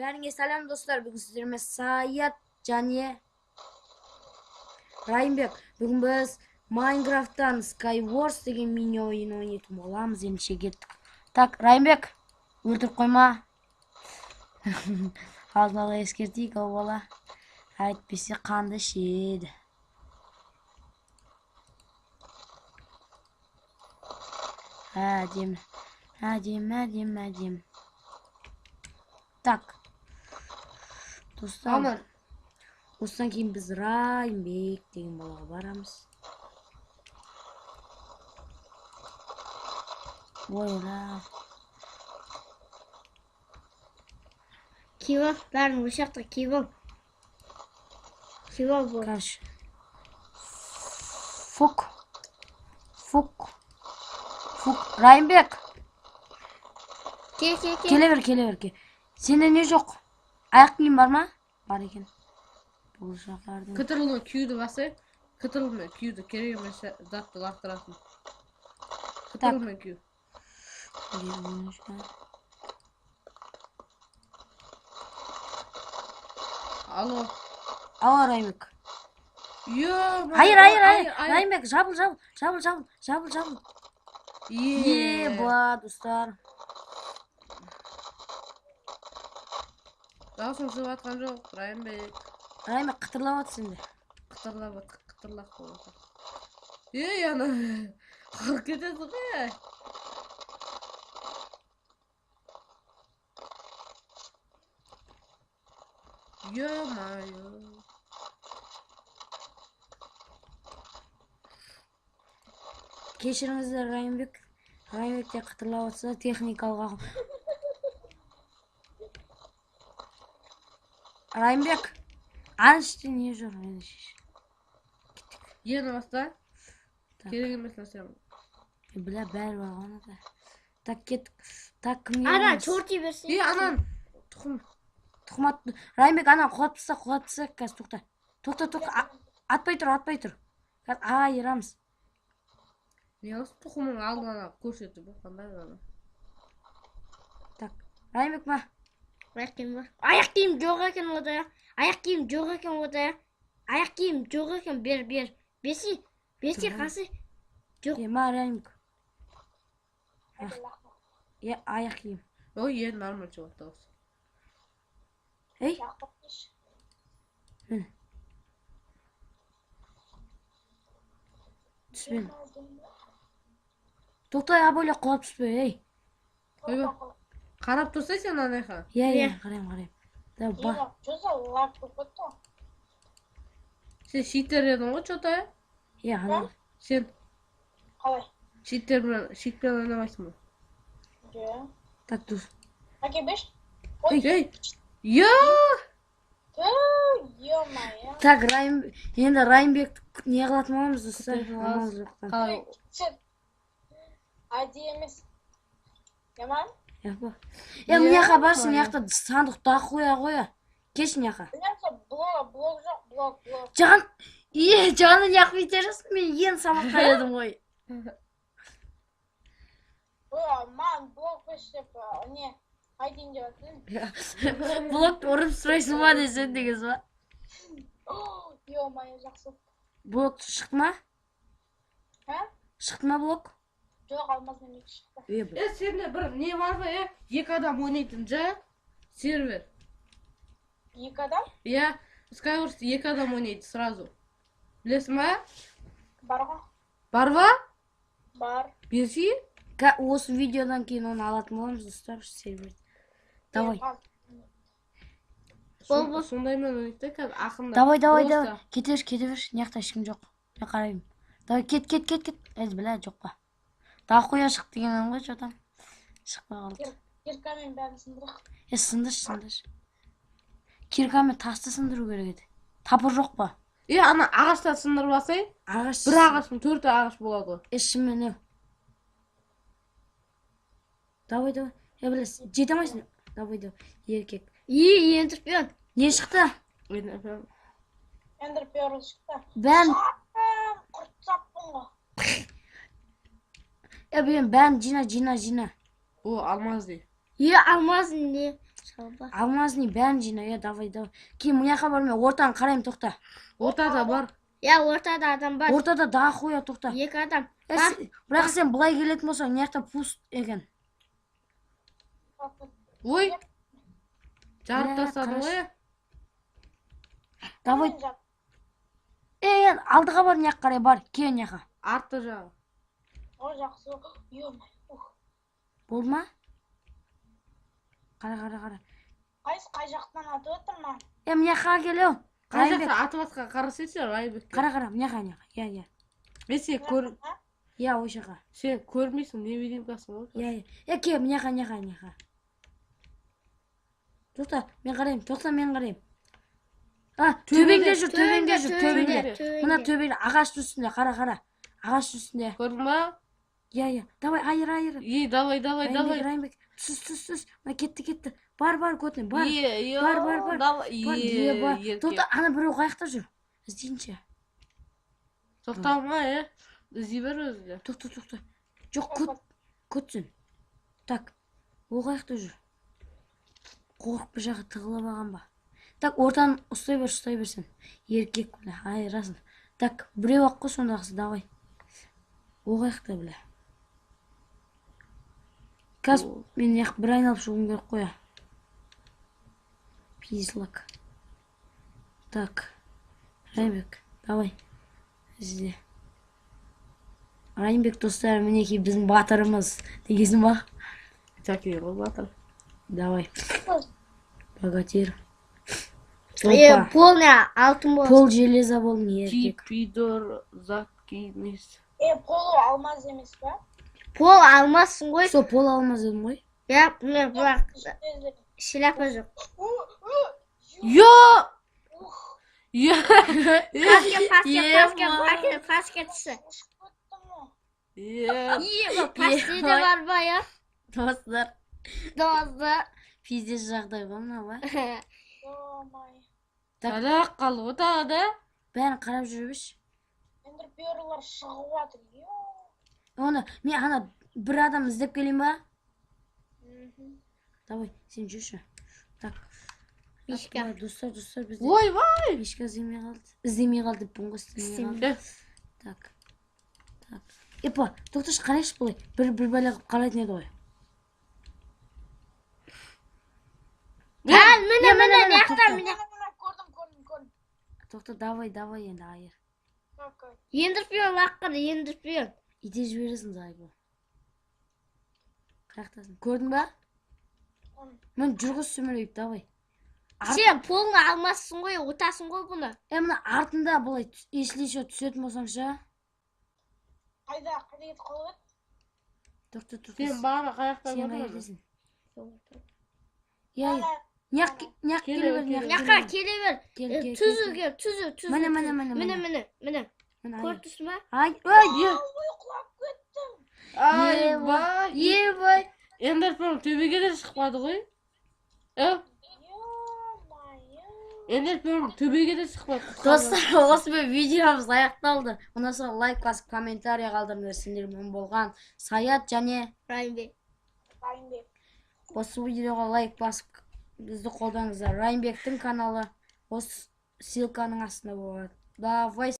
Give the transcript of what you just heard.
Бәріңе сәлем, достар! Бүгін сіздермен Саят және Райымбек. Бүгін біз Майнкрафттан Skywars деген мини ойын ойнайтын боламыз. Ендеше кеттік. Так, Райымбек, өлтіріп қойма. Алдын ала ескертейік, ол бала әйтпесе қанды ішеді. Әдемі, әдемі, әдемі, әдемі. Так, достар, Ана осыдан кейін біз Райымбек деген балаға барамыз. Ой, ла. Киіп ал, бәрін осы жақта киіп ал. Киіп ал бұл. Короче. Фук. Фук. Фук. Райымбек, Кел, кел, кел. Келе бер, келе бер. Кел. Сенде не жоқ? Аяқ киім бар ма? Бар екен. Бұл шаһардың Ctrl Q'ді басайық. Ctrl мен Q'ді керек емес затты лақтырасың. Так. Ctrl мен Q. Алло. Алло, Райымбек. Йо, Hayır, hayır, hayır. Райымбек, жабыл, жабыл, жабыл, жабыл, жабыл, жабыл. Е. Еба, достар. Дауысың шығып жатқан жоқ, Райымбек. Райымбек, қытырлап жатыр сенде. Қытырлап жатыр, қытырлақ болып жатыр. Ей, ана қырып кетесің ғой. Ё-моё. Кешіріңіздер, Райымбек. Райымбек те қытырлап жатса, техникалық ақау. Райымбек, ана іште не жүр? Ана шеш. Ені баста. Так. Керек емес нәрсе. Бля, бәрі бар ғой анада. Так, кеттік. Так, кімге Ана, барамыз? чорти берсін. Ей, анан тұқым. Тұқым ат. Райымбек, ана құлатып таста, құлатып таста. Қазір тоқта. Тоқта, тоқта. Атпай тұр, атпай тұр. Қазір айырамыз. Не аласың тұқымның алдын ана көрсетіп қандай ана. Так, Райымбек ма? Аяқ киім бар. Аяқ киім жоқ екен ода. Аяқ киім жоқ екен ода. Аяқ киім жоқ екен, бер, бер. Берсей, берсей, қасы. Жоқ. Е, ма, Райымбек. Е, аяқ киім. Ой, е, нормально шығып жатыр дауыс. Ей, міне. Түспен. Тоқтай, абайла, құлап түспе, ей. Ойбай. Қарап тұрсай сен ана жаққа. Иә, иә, Иә. қараймын, қараймын. Да, ба. Что за лаг болып кетті ғой? Сен читер едің ғой, чё-то? Иә, ана. Сен Қалай? читтермен читпен ойнамайсың ба? Жоқ. Так, дос. Әке, берші. Ей! Йо! Ту, ё-моё. Так, Райым, енді Райымбек не қылатын боламыз, достар? Амал жоқтан. Қалай? Сен әдейі емес. Яман? Иә, е, мына жаққа баршы, мына жақта сандық дохуя ғой. Келші мына жаққа. Мына жақта блок, блок жоқ, блок, блок. Жан, е, жанын неғып бүйте жатсың? Мен енді самаққа едім ғой. Ой, маған блок берші деп, не, айтайын деп жатыр. Блок ұрып сұрайсың ба десең дегенсің ба? Ё-моё, жақсы. Блок шықты ма? Ә? Шықты ма блок? Жоқ, алмаздан екі шықты. Е, бля. Е, сенде бір не бар ба, е? Екі адам ойнайтын жа? Сервер. Екі адам Иә, Skywars екі адам ойнайды сразу. Білесің ба? бар ғой. Бар ба? Бар. Берші. Осы видеодан кейін оны алатын боламыз, достар, серверді. Давай. Бол, бол. Сондаймен ойнайды да қазір ақырында. Давай, давай, Просто. давай. Кете берші, кете берші. Мына жақта ешкім жоқ. Мен қараймын. Давай, кет, кет, кет, кет. Ей, бля, жоқ па. Дохуя шықты деген ғой, что там. Шықпай қалды. Киркамен бәрін сындырық. Е, сындыршы, сындыршы. Киркамен тасты сындыру керек еді. Топор жоқ па? Е, ана ағаштарды сындырып алсай, Ағаш. бір ағаштың төрт ағаш болады ғой. Е, шынымен, е. Давай, давай. Е, бля, жете алмайсың. Давай, давай. Еркек. Е, ендірпен. Не шықты? Эндер перл шықты. Бәрін, Құрт саппын ғой. е, блин, бәрін жина, жина, жина. О, алмаз dey. Е, алмазный не? Шалбар. Алмазный бәрін жина, иә, давай, давай. Кейін мына жаққа бар, мен ортаны қараймын, тоқта. Ортада бар. Иә, ортада адам бар. Ортада дохуя, тоқта. Екі адам. Е, Бар. Бірақ сен былай келетін болсаң, мына жақта пуст екен. Ой. Жарып Мә, тастадың қарашы. ғой. Иә. Давай. Е, алдыға бар, мына жаққа қарай бар, кел мына жаққа. Арты жағы. О, жақсы. Ё-моё. Ух. Болды ма? Қара, қара, қара. Қайсы қай жақтан атып отыр ма? Е, мына жаққа кел, еу. Қай Райымбек, жақта атып жатқан қарасайшы, Райымбек. қара, қара, мына жаққа, мына жаққа. Иә, иә. Мен сені көр Иә, ой жаққа. сен көрмейсің, невидимкасың ғой. Иә, иә. Е, кел, мына жаққа, мына жаққа, мына жаққа. Тоқта, мен қараймын, тоқта, мен қараймын. А, төбеңде жүр, төбеңде жүр, төбеңде. Мына төбеңде, ағаштың үстінде, қара, қара. Ағаштың үстінде. Көрдің ба? Иә, иә. Давай, айыр, айыр. Е, давай, давай, Райымбек, давай. Райымбек. Түс, түс, түс. Мына кетті, кетті. Бар, бар, көтіне, бар. Е, е, Бар, бар, бар. Давай, Бар, е, е, бар. еркек. Тоқта, ана біреу қаяқта жүр? Іздейінші. Тоқтама, е. Іздей бер өзі де. Тоқта, тоқта. Жоқ, күт, күтсін. Так, ол қаяқта жүр? Қорқып бір жаққа тығылып алған ба? Так, ортаны ұстай бер, ұстай берсін. Еркек, бля, айырасың. Так, біреу ақ қой сондағысы, давай. Ол қаяқта, бля? Қазір мен мына бір айналып шығуым керек қой. Пизлак. Так, Райымбек, давай. Ізде. Райымбек, достар, мінекей біздің батырымыз. Дегенсің ба? Жәке ғой батыр. Давай. Богатырь. Е, Опа. полный алтын болсын. Пол железа болдың, еркек. Типидор затки емес. Е, полу алмаз емес па? Пол алмазсың ғой. Сол пол алмаз дедім ғой. Иә, міне бірақ Железо. шляпа жоқ. У, у, Йо! ух, Йо! Паске, паске, паске, Ема. паске, паске түсі. ұшып кеттім ғой. Е, Е, пасте де бар ба, я? Достар, Достар. пиздец жағдай ғой мынау, а? Ё-моё. Так. Әлі қалды ғой тағы да. Бәрін қарап жүре берші. Эндерперлар шығып жатыр. Ё. Оны мен ана бір адам іздеп келейін ба? Мгм. Давай, сен жүрші. Так. Мишка. Так, достар, достар, бізде Ойбай! Мишка іздемей қалды. Іздемей қалды деппін ғой, істемей қалды. Е, Так. Так. Епа, тоқташы, қарайшы былай. Бір бір бәле қылып қарайтын еді ғой. А, міне, Міне, міне, міне, мына жақта, тоқта. міне. Міне, міне, көрдім, көрдім, көрдім. Тоқта, давай, давай енді айыр. Так, так. Ендірпион лаққыр, ендірпион. Ите жібересің зайбы. Қаяқтасың? Көрдің ба? Міне жүргіз сүмірейіп, давай. Сен полный алмазсың ғой, ұтасың ғой бұны. Е, мына артында былай, если еще түсетін болсаң ше. Қайда, қайда кетіп қалып еді? Тоқта, тоқта. Сен бағана қаяқта Сен қай көрдің? жердесің? Иә, иә. Няқ, няқ Келе келе бер, бер, няқ Мына келе жаққа бер. келе бер. Кел, Е, кел, Түзу кел. кел, түзу, түзу. Міне, түзу. міне, міне, Міне, міне. міне, міне. Міне, Көріп ай. тұрсың ба? Ай, ой! Ой, құлап кеттім. Айбай! Ебай! Эндерперл төбеге де шықпады ғой. Е, Ё-моё. Эндерперл төбеге де шықпады. Достар, осымен видеомыз аяқталды. Ұнаса лайк басып, комментарий қалдырыңдар. Сендермен болған Саят және Райымбек. Райымбек. осы видеоға лайк басып бізді қолдаңыздар. Райымбектің каналы осы ссылканың астында болады. Давай.